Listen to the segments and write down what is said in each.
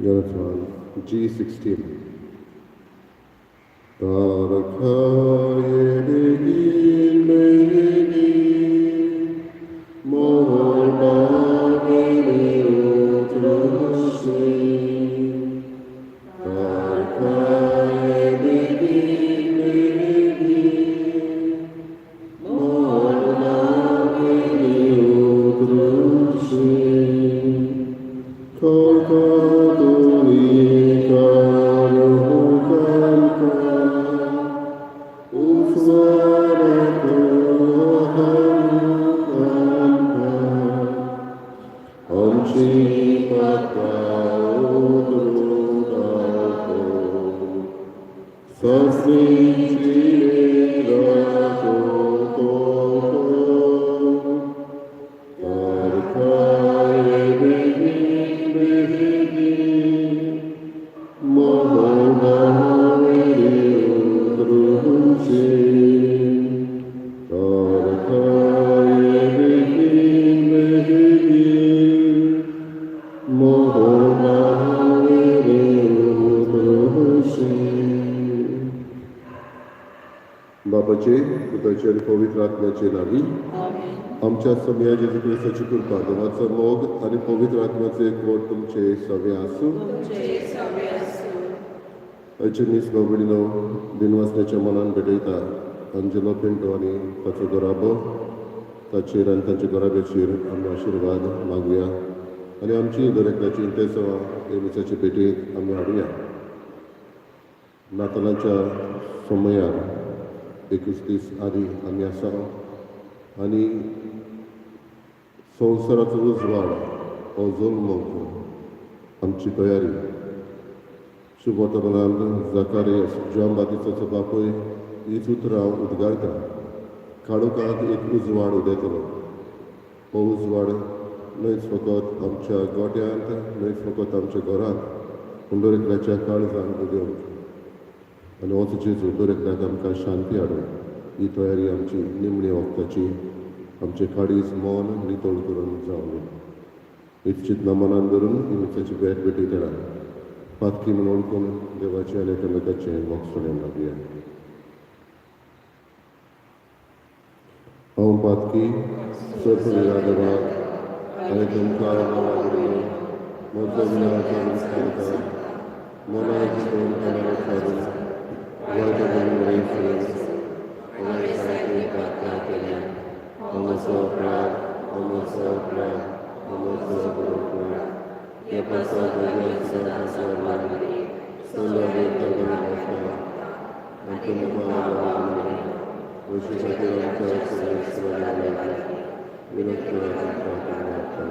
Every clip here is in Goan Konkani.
Jonathan, G16. Tarakaye begin begin, Mohor bagere utroshi. Tarakaye begin begin, Mohor bagere utroshi. Kalkadolika kalka, Usvaraka kalka, Amchi pata udrunako, Sasni ko Tarkaye begin begin, Moho udrushi. Tarkaye begin begin, Moho udrushi. बापाचे, पुताचे आनी पवित्र आत्म्याचे नावी. आमेन. आमच्या सोमया जेजू क्रिस्ताची कृपा, देवाचो मोग आनी पवित्र आत्म्याचो एकवट तुमचे सगळे आसूं. तुमचे सगळे आसूं. आयचे मीस भावभयणीनो, दिनवासण्याच्या मनान भेटयता अंजलो पिंटो आनी ताचो घराबो. ताचेर आनी तांच्या घराब्याचेर आमी आशिर्वाद मागुया आनी आमची दर एकल्याची इंतेसांवां हे मिसाचे भेटेक आमी हाडुया. नातालांच्या समयार 21 दीस आदी आमी आसा आनी संवसाराचो उजवाड हो जल्मूंक आमची तयारी. शुभवर्तमानांत जाकारियस, जुआंव बातिस्ताचो बापूय, हीच उतरां उद्गारता, काळोखांत एक उजवाड उदेतलो. हो उजवाड न्हयच फकत आमच्या गोट्यांत, न्हयच फकत आमच्या घरांत, पूण दर एकल्याच्या काळजान उदेवंक आनी होच जेजू दर एकल्याक आमकां शांती हाडूं. ही तयारी आमची निमणी वखदाची, आमचें काळीज मन नितळ करून जावं. हीच चिंतना मनान धरून ही मिसाची भेट भेटयतना पातकी म्हूण वळखून देवाचे आनी एकामेकाचें भोगसणें मागया. हांव पातकी सरपळिया देवाक आनी तुमकां भावभयणीनो, म्हजो विनाश सांगता, मनाक चिंतून कानार उच्चारून वायट बरें करून हांवें सारकीं पातकां केल्या. हो म्हजो अपराध, हो म्हजो अपराध, हो म्हजो व्हड अपराध. ह्या पासत म्हज्या सदांचो सगळ्या आनी तुमकां वशी खातीर आमच्या सगळ्या विनंती तुमकां.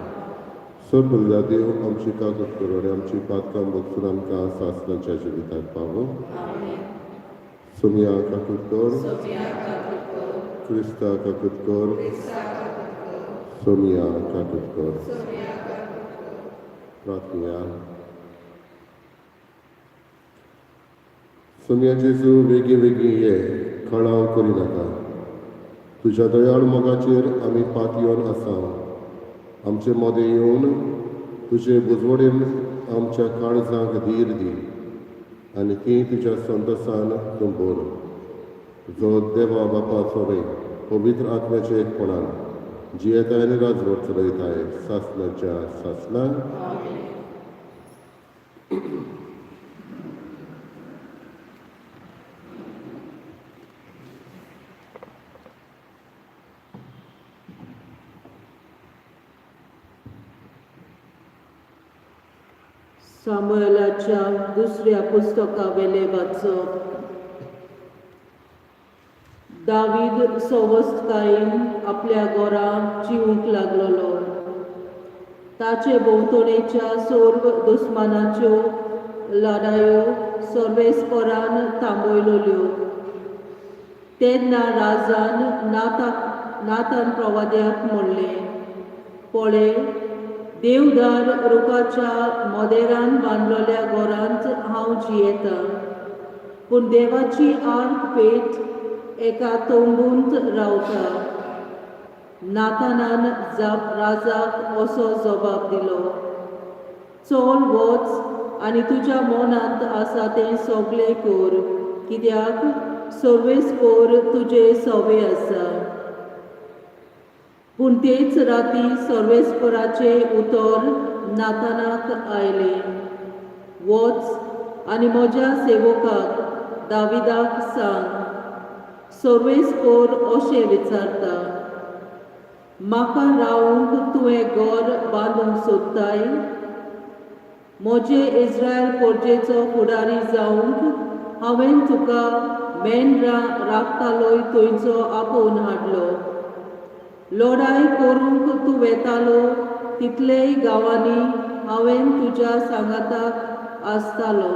सरपल्ल्या देव आमची काकूट करूं आनी आमची पातकां भोगसून आमकां सासणाच्या जिविताक पावो. आमेन. सोमया काकूट कर. सोमया काकूट कर. क्रिस्ता काकूट कर. क्रिस्ता काकूट कर. सोमया काकूट कर. सोमया काकूट कर. प्रार्थना. सोमया जेजू, वेगीं वेगीं ये, कळाव करिनाका. तुज्या दयाळ मोगाचेर आमी पातयेवन आसा. आमचे मदें येवन तुजे बुजवणेन आमच्या काळजांक धीर दी आनी ती तुज्या संतोसान तूं भर, जो देवा बापाचो रे पवित्र आत्म्याच्या एकपणान जियेताय आनी राजवट चलयताय सासणाच्या सासणां. आमेन. सामुएलाच्या दुसऱ्या पुस्तकावेले वाचप. दावीद सवस्तकायेन आपल्या घरा जिवंक लागलेलो. ताचे भोंवतणेच्या सर्व दुस्मानाच्यो लढायो सर्वेस्परान थांबयल्यो. तेन्ना राजान नातान प्रवाद्याक म्हणलें, पळय, देवदार रुखाच्या मोदेरान बांदलेल्या घरांत हांव जियेतां, पूण देवाची आर्क पेट एका तंबूंत रावता. नातानान जाप राजाक असो जबाब दिलो, चल वच. आनी तुज्या मनांत आसा तें सगळें कर, कित्याक सर्वेस्पोर तुजे सवे आसा. पूण तेच राती सर्वेस्पराचें उतर नातानाक आयलें, वच आनी म्हज्या सेवकाक दाविदाक सांग, सर्वेस्पोर अशें विचारता, म्हाका रावूंक तुवें घर बांदूंक सोदताय? म्हजे इस्रायल पोरजेचो फुडारी जावंक हांवें तुका मेंढरां राखतालोय थंयचो आपोवन हाडलो. लढाय करूंक तूं वेतालो तितलेय गांवांनी हांवें तुज्या सांगाताक आसतालो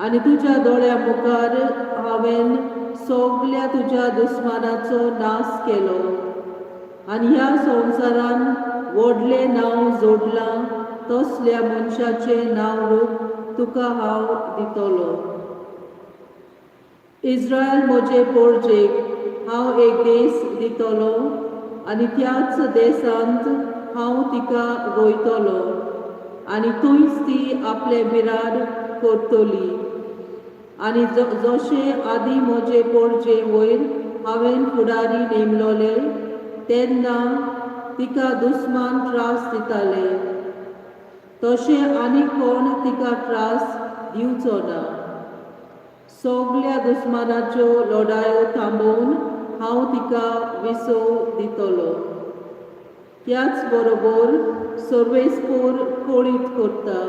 आनी तुज्या दोळ्या मुखार हांवें सगल्या तुज्या दुस्मानाचो नाश केलो आनी ह्या संवसारान व्हडलें नांव जोडलां तसल्या मनशाचें नांव रूप तुका हांव दितलो. इस्रायल म्हजे पोरजेक हांव एक देस दितलो आनी त्याच देसांत हांव तिका रोयतलो आनी थंयच ती आपलें बिराड करतली. आनी जशें आदी म्हजे पोरजे वयर हांवें फुडारी नेमलोले तेन्ना तिका दुस्मान त्रास दिताले, तशें आनी कोण तिका त्रास दिवचो ना. सगल्या दुस्मानाच्यो लढायो थांबोवन हांव तिका विसव दितलो. त्याच बरोबर सर्वेस्पोर कळीत करता,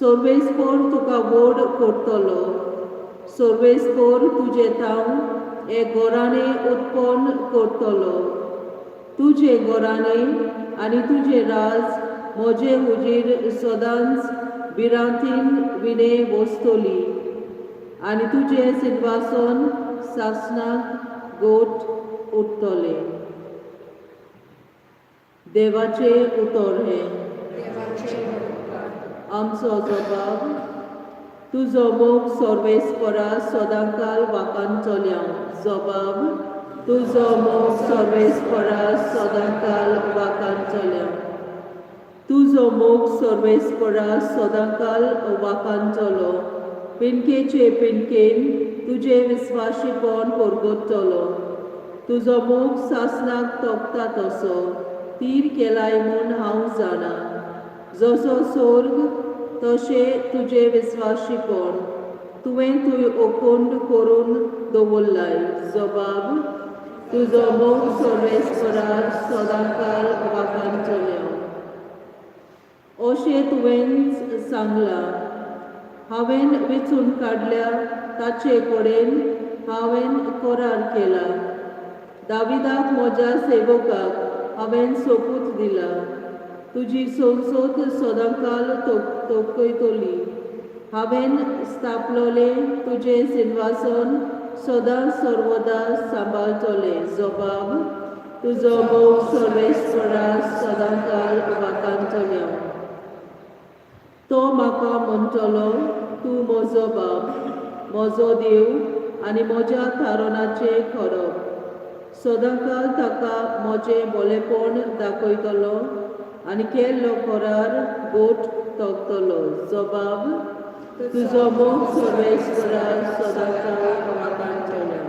सर्वेस्पोर तुका व्हड करतलो, सर्वेस्पोर तुजें थावन एक घराणें उत्पन्न करतलो. तुजें घराणें आनी तुजें राज म्हजे हुजीर सदांच भिरांतीन विणे बसतली आनी तुजें सिंहासन सासणाक गोट उरतलें. देवाचें उतर हें. आमचो जबाब, तुजो मोग सर्वेस्परा सदांकाल वाकांतल्या. जबाब, तुजो मोग सर्वेस्परा सदांकाल वाकांतल्या. तुजो मोग सर्वेस्परा सदांकाल वाकांतलो, पिनकेचे पिनकेन तुजें विस्वाशीपण परगटतलो. तुजो मोग सासणाक तोखता तसो तीर केलाय म्हूण हांव जाणा. जसो सोर्ग तशें तुजें विस्वाशीपण तुवें थंय ओकोंड करून दवरलाय. जबाब, तुजो मोग सर्वेस्परा सदांकाल वाकांतल्या. अशें तुवें सांगलां, हांवें वेंचून काडल्या ताचे कडेन हांवें करार केला. दाविदाक म्हज्या सेवकाक हांवें सोपूत दिला, तुजी संसद सदांकाल तोखयतली. हांवें स्थापलोलें तुजें सिंहासन सदां सर्वदा सांबाळटलें. जबाब, तुजो मोग सर्वेस्परा सदांकाल वाकांतल्या. तो म्हाका म्हणटलो, तूं म्हजो बाप, म्हजो देव आनी म्हज्या थारणाचें खरप. सदांकाल ताका म्हजें बोलेपण दाखयतलो आनी केल्लो करार गोट तोखतलो. जबाब, तुजो मोग सर्वेस्परा सदांकाल वाकांतल्या.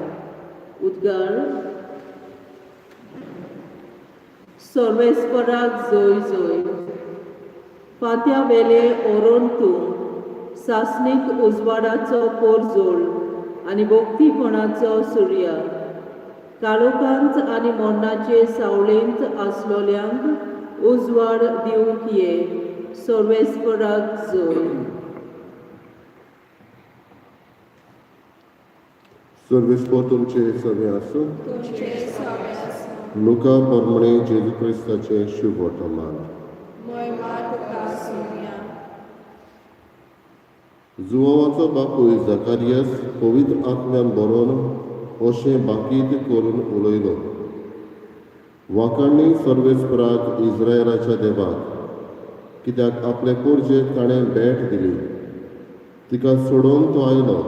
उद्गार, सर्वेस्पराक जय जय. फांत्या वेले ओरोन तूं सासणीक उजवाडाचो पोरजोळ आनी भक्तीपणाचो सुर्या, काळोखांत आनी मरणाचे सावळेंत आसलोल्यांक उजवाड दिवंक ये. सर्वेस्पराक जय. सर्वेस्पोर तुमचे सगळे आसूं. लुका परमणे जेजू क्रिस्ताचें शुभ वर्तमान. जुवांवाचो बापूय जाकारियस पवित्र आत्म्यान बरोवन अशें बाकीत करून उलयलो, वाखाणणी सर्वेस्पराक इस्रायलाच्या देवाक, कित्याक आपले पोरजेक ताणें भेट दिली. तिका सोडोवंक तो आयलो,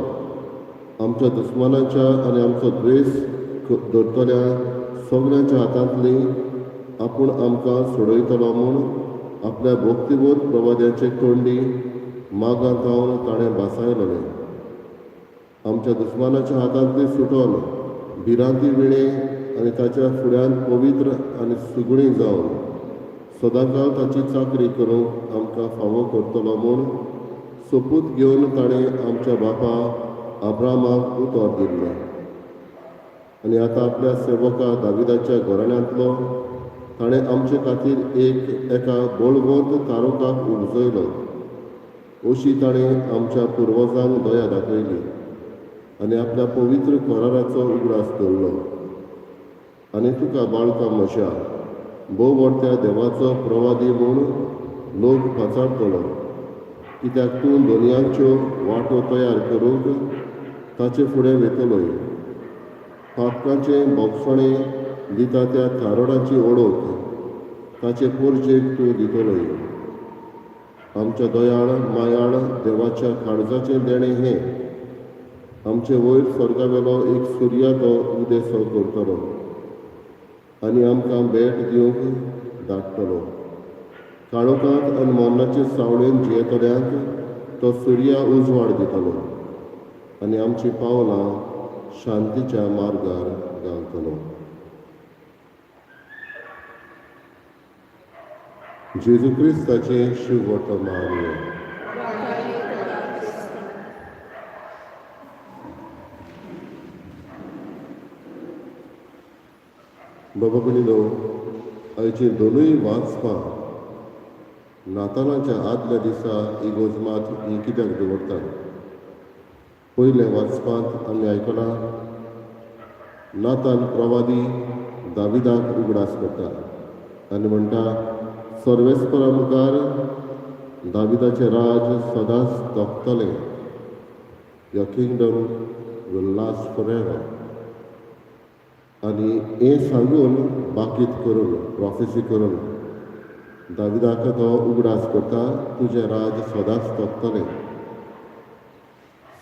आमच्या दुस्मानाच्या आनी आमचो द्वेस धरतल्या सगल्यांच्या हातांतली आपूण आमकां सोडयतलो म्हूण आपल्या भक्तिवंत प्रवाद्यांचे तोंडी मागांत जावन ताणें भासायलें. आमच्या दुस्मानाच्या हातांतली सुटोन भिरांती विणे आनी ताच्या फुड्यांत पवित्र आनी सुगणी जावन सदांकाळ ताची चाकरी करूंक आमकां फावो करतलो म्हूण सोपूत घेवन ताणें आमच्या बापा अब्रामाक उतर दिल्लें. आनी आतां आपल्या सेवका दाविदाच्या घराण्यांतलो ताणें आमचे खातीर एका बळवंत तारोकाक उपजयलो. अशी ताणें आमच्या पुर्वजांक दया दाखयली आनी आपल्या पवित्र कराराचो उगडास दवरलो. आनी तुका बाळका म्हज्या भोव व्हडत्या देवाचो प्रवादी म्हूण लोक पाचारतलो, कित्याक तूं दोनयांच्यो वाटो तयार करूंक ताचे फुडें वेतलोय. पातकाचें बोगसणें दिता त्या थारोडाची ओळख ताचे पोरजेक तूं दितलोय. आमच्या दयाळ मायाळ देवाच्या काळजाचें देणें हें, आमचे वयर स्वर्गावेलो एक सुर्या तो उदेसो करतलो आनी आमकां भेट दिवंक धाडटलो. काळोखांत आनी मरणाचे सावळेन जियेतल्यांक तो सुर्या उजवाड दितलो आनी आमचीं पावलां शांतीच्या मार्गार घालतलो. जेजू क्रिस्ताचें शिववर्तमान. बाबा भयणीनो, आयची दोनूय वाचपां नातालांच्या आदल्या दिसा इगोर्ज मात ही कित्याक दवरतात? पयलें वाचपांत आमी आयकलां, नाताल प्रवादी दाविदाक उगडास करता आनी म्हणटा, सर्वेस्परा मुखार दाविदाचें राज सदांच तोखतलें. Your kingdom will last for ever. आनी हें सांगून बाकीत करून प्रोफेसी करून दाविदाक तो उगडास करता, तुजें राज सदांच तोखतलें.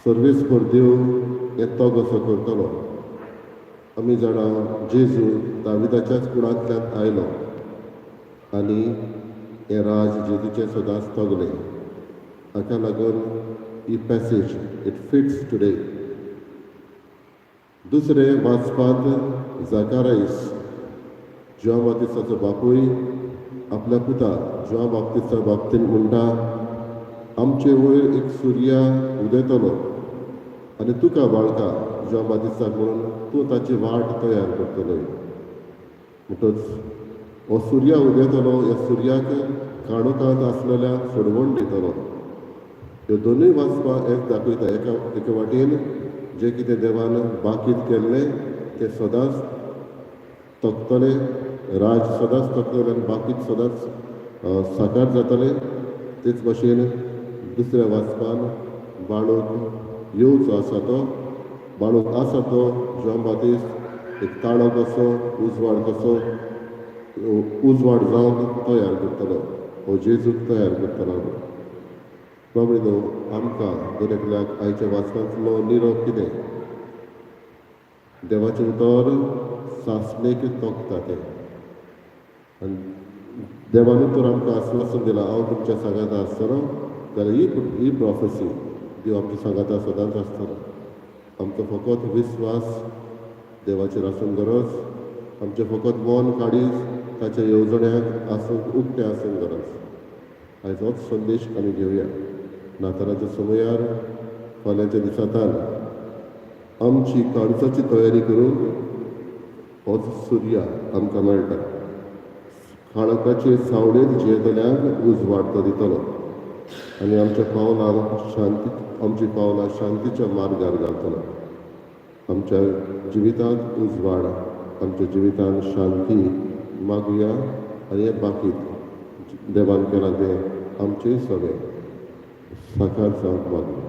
सर्वेस्पर देव हें तो कसो करतलो. आमी जाणा जेजू दाविदाच्याच कुळांतल्यान आयलो आनी हें राज जेजूचें सदांच तगलें. हाका लागून ही पॅसेज it fits today. दुसरें वाचपांत जाकारायस जुआंव बाप्तिस्ताचो बापूय आपल्या पुता जुआंव बाप्तिस्ता बाबतीन म्हणटा, आमचे वयर एक सुर्या उदेतलो आनी तुका बाळका जुआंव बाप्तिस्ताक म्हणून तूं ताची वाट तयार करतलोय. म्हणटच हो सुर्या उदेतलो, ह्या सुर्याक काळोखांत आसलेल्यांक सोडवण दितलो. ह्यो दोनूय वाचपां हेच दाखयता. एका वाटेन जें कितें देवान बाकीत केल्लें तें सदांच तगतलें, राज सदांच तगतलें आनी बाकीत सदांच साकार जातलें. तेच भाशेन दुसऱ्या वाचपान बाळूक येवचो आसा तो बाळूक आसा तो जुआंव बाप्तिस्त एक ताळो कसो उजवाड कसो उजवाड जावन तयार करतलो, हो जेजूक तयार करतलो. बाबडो आमकां दर एकल्याक आयच्या वाचपांतलो निरोप कितें? देवाचें उतर सासणेक तोखता तें. आनी देवानूच तर आमकां आस्वासन दिलां, हांव तुमच्या सांगाता आसतलो. जाल्यार ही प्रोफेसी देव आमच्या सांगाता सदांच आसतलो. आमचो फकत विस्वास देवाचेर आसूंक गरज, आमचें फकत मन काडीज ताच्या येवजण्याक आसूंक उक्तें आसूंक गरज. आयज होच संदेश आमी घेवया. नातालाच्या समयार फाल्यांच्या दिसांतान आमची काळजाची तयारी करूंक होच सुर्या आमकां मेळटा. काळखाचे सावळेंत जियेतल्यांक उजवाड तो दितलो आनी आमच्या पावलांक शांती, आमची पावलां शांतीच्या मार्गार घालतलो. आमच्या जिवितांत उजवाड, आमच्या जिवितांत शांती मागुया आनी हें बाकीत देवान केलां तें आमचेंय सगळें साकार जावंक मागुया.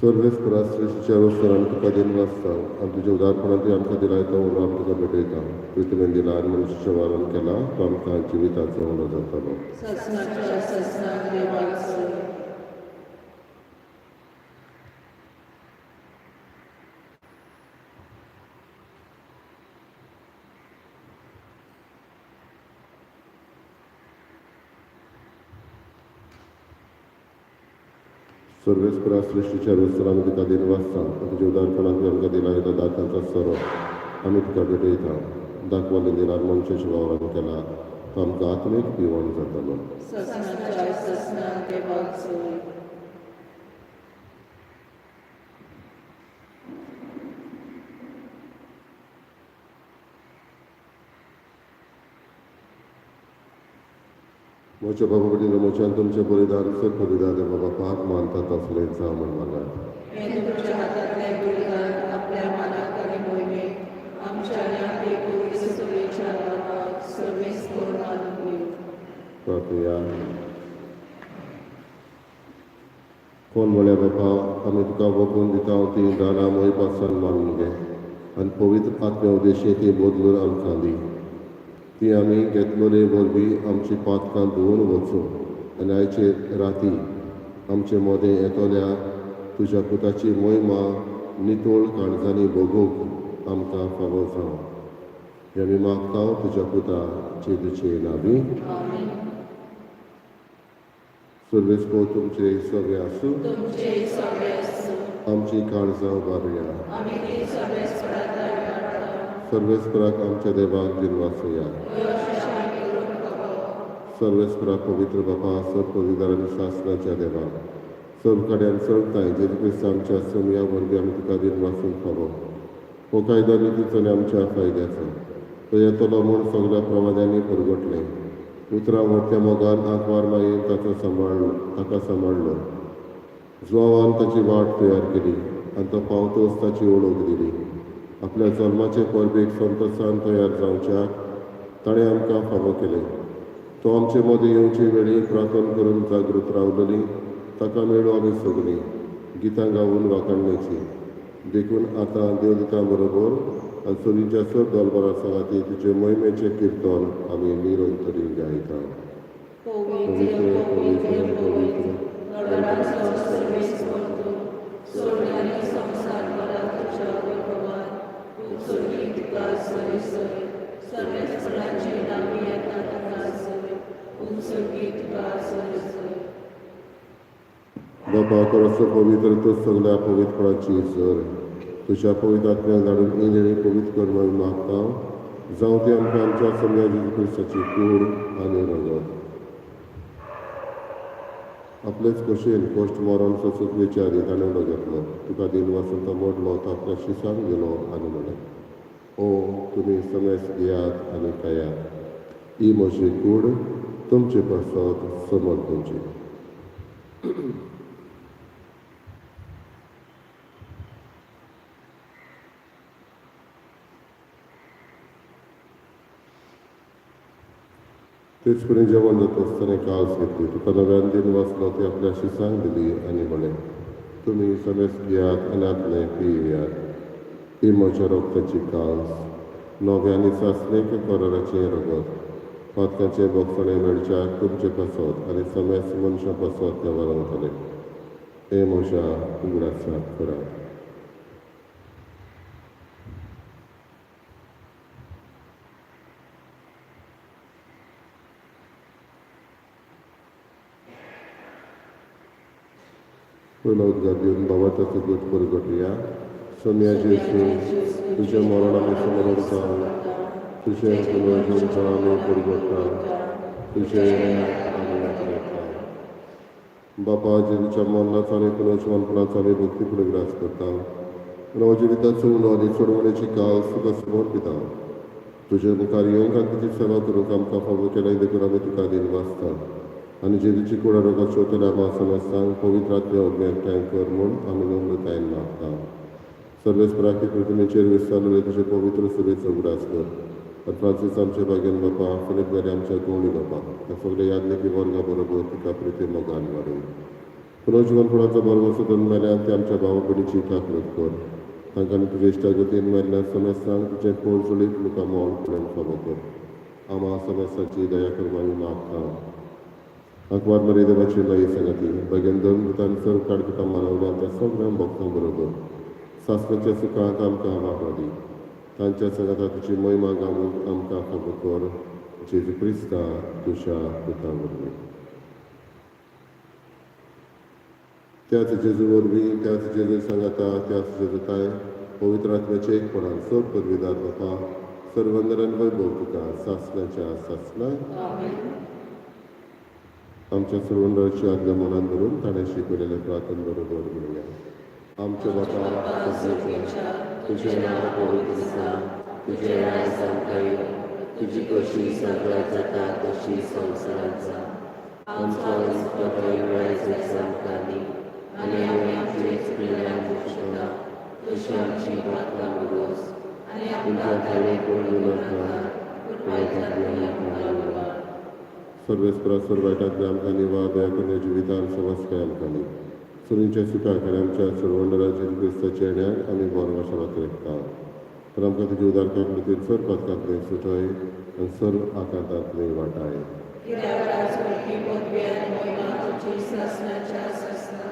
सर्वेस्परा श्रेश्ठच्या रोस्तान तुका दिनवासता आनी तुज्या उदारपणान तुवें आमकां दिलाय तो उलो आमी तुका भेटयता. तुवें तुवें दिला आनी मनशाच्या वारान केला तो आमकां जिविताचो उलो जातलो. सासणाच्या सासणाक देवाक सय. सर्वेस्परा सृश्टीच्या रोस्तान आमी तुका दिनवासता आनी तुज्या उदारपणान तुवें आमकां दिलाय तो दातांचो सोरो आमी तुका भेटयता. दाखवले दिला आनी मनशाच्या वावरान केला तो आमकां आत्मीक पिवण जातलो. सासणाच्या सासणाक देवाक सय. म्हज्या बाबा वडील म्हज्यान तुमचें बलिदान सर बलिदान बाबा पाप मानता तसलें जावं म्हण मागात. हें तुमच्या हातांतलें बलिदान आपल्या मानाक आनी मोहिमेक आमच्या आनी आपले पवित्र सभेच्या लाभाक सर्वेस्पर मानून घेवं. प्रार्थया. कोण म्हळ्यार बाबा आमी तुका वगून दिता ती दानां मोय पासून मानून घे आनी पवित्र आत्म्या उद्देशी ती बदलून आमकां दी. ती आमी घेतलोले वरवीं आमची पातकां धुवन वचूं आनी आयचे राती आमचे मदें येतल्या तुज्या पुताची मोहिमा नितळ काळजांनी भोगूंक आमकां फावो जावं. हें आमी मागता तुज्या पुता जेजूचे नांवी. आमेन. सर्वेस्पर तुमचे सगळे आसूं. तुमचे सगळे आसूं. आमची काळजां उबारुया. आमी ती सर्वेस्पराक हाडटा. सर्वेस्पराक आमच्या देवाक दिनवासया. सर्वेस्पराक पवित्र बापा सर पवित्र आनी शासनाच्या देवाक सर्व कड्यान सर्व जेजू क्रिस्त आमच्या सोमया वरवीं आमी तुका दिनवासूंक फावो. हो कायदो नितीचो आनी आमच्या फायद्याचो. तो येतलो म्हूण सगळ्या प्रवाद्यांनी परगटलें. उतरां व्हडत्या मोगान आंकवार मायेन ताचो सांबाळ्ळो ताका सांबाळ्ळो. जुवावान ताची वाट तयार केली आनी तो पावतोच ताची ओळख दिली. आपल्या जल्माचे परबेक संतोशान तयार जावच्याक ताणें आमकां फावो केलें. तो आमचे मदें येवचे वेळी प्रार्थना करून जागृत रावलेली ताका मेळूं आमी सगळीं गितां गावन वाखाणण्याची. देखून आतां देवदूतां बरोबर आनी सदींच्या सर दलबरा सांगाती तुजे मोहिमेचें किर्तन आमी निरंतरी गायता. पवित्र पवित्र पवित्र गडाचो सर्वेस्पर तूं, स्वर्ग आनी संवसार भरा तुज्या वैभवान. उत्सर्गी तुका सय सय. सर्वेस्पराचे नांवी येता तुका सय. उत्सर्गी तुका सय सय. बापा खरोचो पवित्र तूं सगळ्या पवित्रपणाची जर तुज्या पवित्र आत्म्याक धाडून ही देणी पवित्र कर म्हूण मागता. जावं ती आमकां आमच्या सोमया जेजू क्रिस्ताची कूड आनी रगत. आपलेच खोशयेन कश्ट मरण सोंसूंक वेचे आदीं ताणें उलो घेतलो. तुका दिनवासून तो मोडलो. तो आपल्या शिसांक दिलो आनी म्हणलें, ओ तुमी समेस्त घेयात आनी खायात. ही म्हजी कूड तुमचे पासत समर्पणची. तेच परी जेवण जाता आसतना काळज घेतली. तुका नव्यान दिनवासलो. ती आपल्या शिसांक दिली आनी म्हणलें, तुमी समेस्त घेयात आनी हातलें पियात. ही म्हज्या रगताची काळज नव्या आनी सासणेक कराराचें रगत. पातकाचें भोगसणें मेळच्याक तुमचे पासत आनी समेस्त मनशां पासत तें वरवतलें. हें म्हज्या उगडासाक करात. पयलो उद्गार दिवन बाबा ताचो दूत परगटया. सोमया जेजू तुजें मरण आमी समजता. तुजें पुनर्जन्म आमी परगट्टा. तुजें आमी आपयता. बापा जेजूच्या मरणाचो आनी पुनर्जिवनपणाचो आमी भक्ती फुडें ग्रास करता. नवजिविताचो उलो आनी सोडवणेची काळ तुका समर्पिता. तुजे मुखार येवंक आनी तुजी सेवा करूंक आमकां फावो केलें देखून आमी तुका दिनवासता. आनी जेजूची कुडा रोगात शोतल्या आमा समस्तांक पवित्र आत्म्या वरवीं एकठांय कर म्हूण आमी नम्रतायेन मागता. सर्वेस्पराक प्रतिमेचेर विस्तारलेले तुजे पवित्र सभेचो उगडास कर. आनी फ्रांसीस आमचे भाग्यन बापा, फिलीप गारी आमच्या गवळी बापा, ह्या सगल्या यादलेखी वर्गा बरोबर तुका प्रिती मोगान वाडय. पुनर्जिवन फुडांचो बरोबर सोदून मेल्यान ते आमच्या भाव भयणीची काकलूत कर. तांकां तुजे इश्टागतीन मेल्ल्या समेस्तांक तुजें पोरजोळीत मुखार मोल फुडें फावो कर. आमा समेस्ताची दया कर आमी मागता. आंकवार मरी देवाची माई सांगाती बगेन दोन भुतान सर्व काडकुटां मानवल्या त्या सगळ्या भक्तां बरोबर सासणाच्या सुखांत आमकां वांटो दी. तांच्या सांगाता तुजी महिमा गावूंक आमकां फावो कर. जेजू क्रिस्ता तुज्या पुता वरवीं. त्याच जेजू वरवीं, त्याच जेजू सांगाता, त्याच जेजूताय पवित्र आत्म्याचे एकपणान सर्व पदवीदार बापा, सर्वंदरान वैभव तुका सासणाच्या सासणा. आमच्या सर्वंदराची आज्ञा मनान धरून ताणें शिकवलेले प्रार्थन बरोबर म्हणुया. आमच्या बापा सर्वेच्या, तुजें नांव पवित्र जावं, तुजें राज आमकां येवं, तुजी कशी स्वर्गात जाता तशी संवसारांत जावं. आमचो दिसपट्टो आयज आमकां दी आनी आमी आमचे चुकलेल्यांक बक्षता तशी आमची पातकां मुगोस आनी आमकां खाली पडूं नाका, पूण वायटांतल्यान आमकां निवार. सर्वेस्परा सर्व वायटांतल्या आमकां निवार, दया करून जिवितान समजकाय आमकां दी. सुरींच्या सुखाक आनी आमच्या सर्वंडरा जेजू क्रिस्ताच्या येण्याक आमी बरो वशालात रेखता. तर आमकां तुजी उदार काकलुतीन सर्व पातकांतले सुटय आनी सर्व आकांतांतले वाटाय. कित्याक राजवटी पदवी आनी महिमा तुजी सासणाच्या सासणा.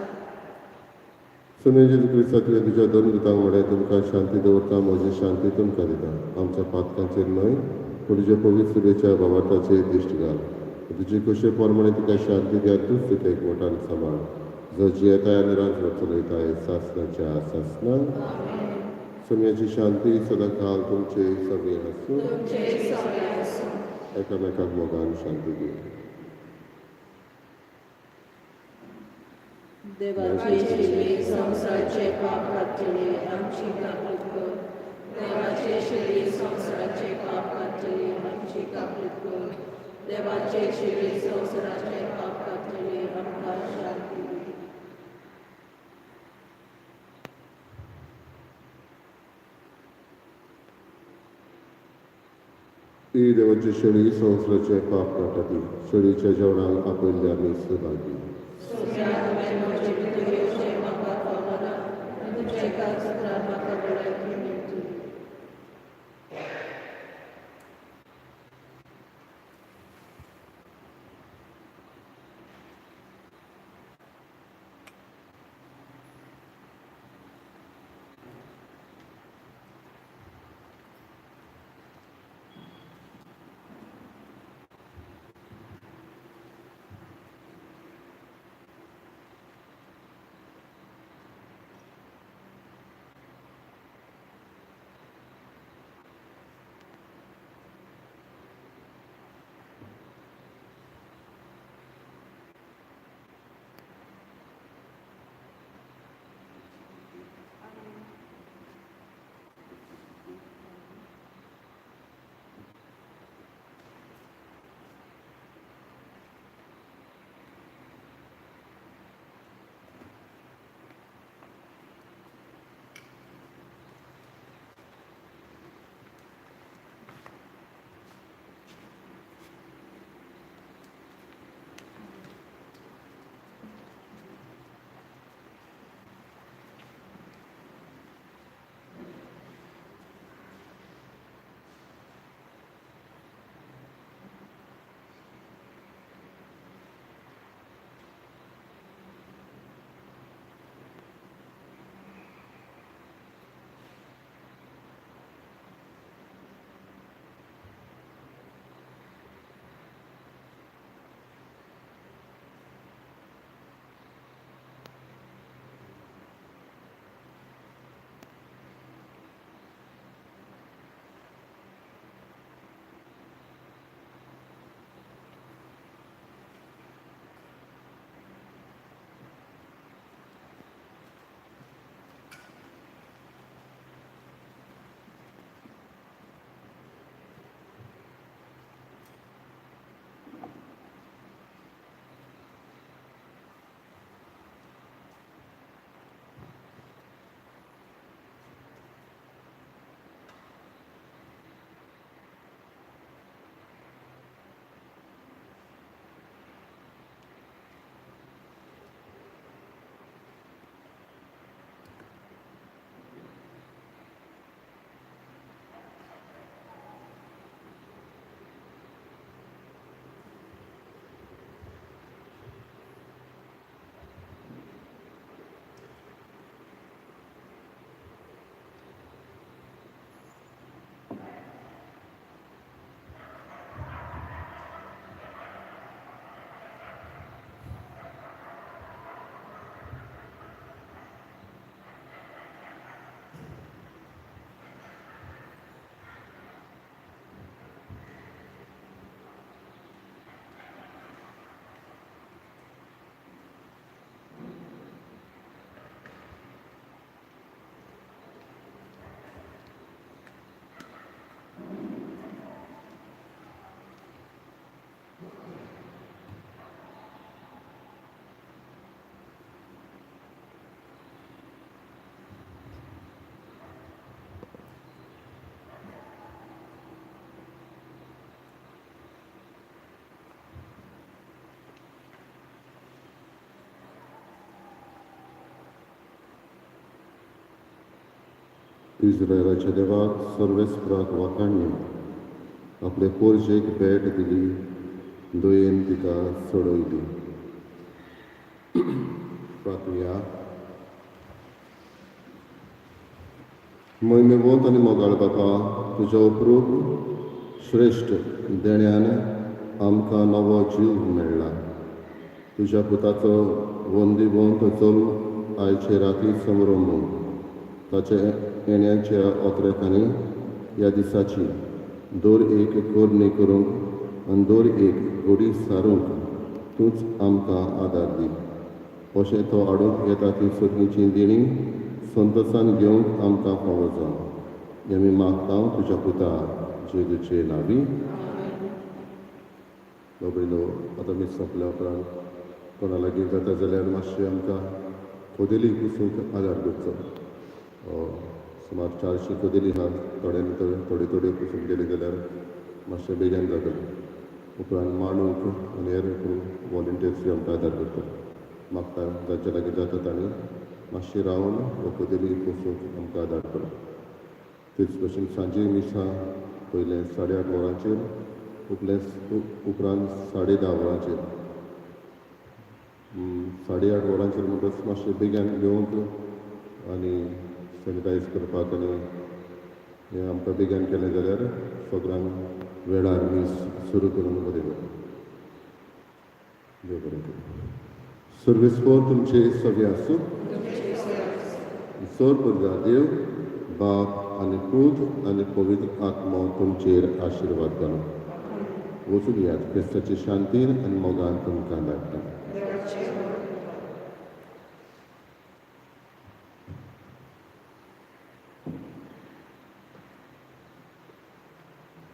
सुने जेजू क्रिस्ता, तुवें तुज्या दोन दुतांक म्हणलें, तुमकां शांती दवरता, म्हजी शांती तुमकां दिता. आमच्या पातकांचेर न्हय पूण तुज्या पवित्र सुबेच्या भावार्थाचेर दिश्ट घाल. तुजी खोशये प्रमाणे तुका शांती दी आनी तूंच तुका एकवटान सांबाळ, जो जियेताय आनी राजवट चलयताय सासणाच्या सासणा. सोम्याची शांती सदांकाल तुमचे सगळे आसूं. तुमचे सगळे आसूं. एकामेकाक मोगान शांती दी. देवाचे शिरी संवसाराचे पाप काडटले, आमची काकूत कर. देवाचे शिरी संवसाराचे पाप काडटले, आमची काकूत कर. देवाचे शिरी संवसाराचे पाप काडटले, आमकां शांती दी. ही देवाची शेळी संवसाराचे पाप काडटा ती शेळीच्या जेवणाक आपयल्ले आमी सहभागी. सोम्या, तुवें म्हजे भितर येवचें म्हाका फावना, पूण तुज्या एकाच उतरान म्हाका भलायकी मेळटली. इस्रायलाच्या देवाक सर्वेस्पराक वाखाणणी. आपले पोरजेक भेट दिली, दयेन तिका सोडयली. प्रार्थुया. महिमेवंत आनी मोगाळ बापा, तुज्या उपरूप श्रेश्ठ देण्यान आमकां नवो जीव मेळ्ळा. तुज्या पुताचो वंदीवंत जल्म आयचे राती संभ्रमूंक ताच्या येण्याच्या ओत्रेकांनी ह्या दिसाची दर एक करणी करूंक आनी दर एक घडी सारूंक तूंच आमकां आदार दी. अशें तो हाडूंक येता ती सर्गीची देणी संतोसान घेवंक आमकां फावो जावं, हें आमी मागता तुज्या पुता जेजूचे नांवी. बाबडीनो, आतां मीस सोंपल्या उपरांत कोणा लागीं जाता जाल्यार मातशें आमकां कदेली पुसूंक आदार करचो. सुमार 400 कदेली आहात. थोड्या भितर थोड्यो थोड्यो पुसूंक गेली जाल्यार मातशें बेगीन जातलें. उपरांत मांडूंक आनी हेर वॉलंटियर्स आमकां आदार करता. मागता, जांच्या लागीं जाता तांणी मातशें रावन हो कदेली पुसूंक आमकां आदार करा. तेच भशेन सांजे मिसा पयलें 8:30 वरांचेर, उपलें उपरांत 10:30 वरांचेर. 8:30 वरांचेर म्हणटच मातशें बेगीन येवंक आनी सॅनिटायज करपाक आनी हें आमकां बेगीन केलें जाल्यार सगळ्यांक वेळार मीस सुरू करून बरें जाता. देव बरें करूं. सर्वेस्पर तुमचे सगळे आसूं. सर पुरगा देव बाप आनी पूत आनी पवित्र आत्मो तुमचेर आशिर्वाद घालूं. वचून यात, क्रिस्ताची शांतीन आनी मोगान तुमकां धाडटा.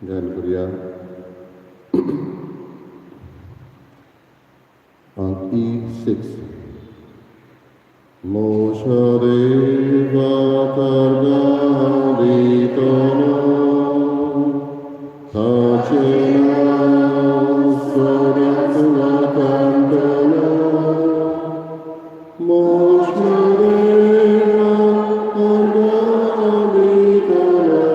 गायन करूया अंक E6. म्हज्या देवाक आर्गां दितलो, ताचें नांव सदांच वाखाणटलो. म्हज्या देवाक आर्गां दितलो,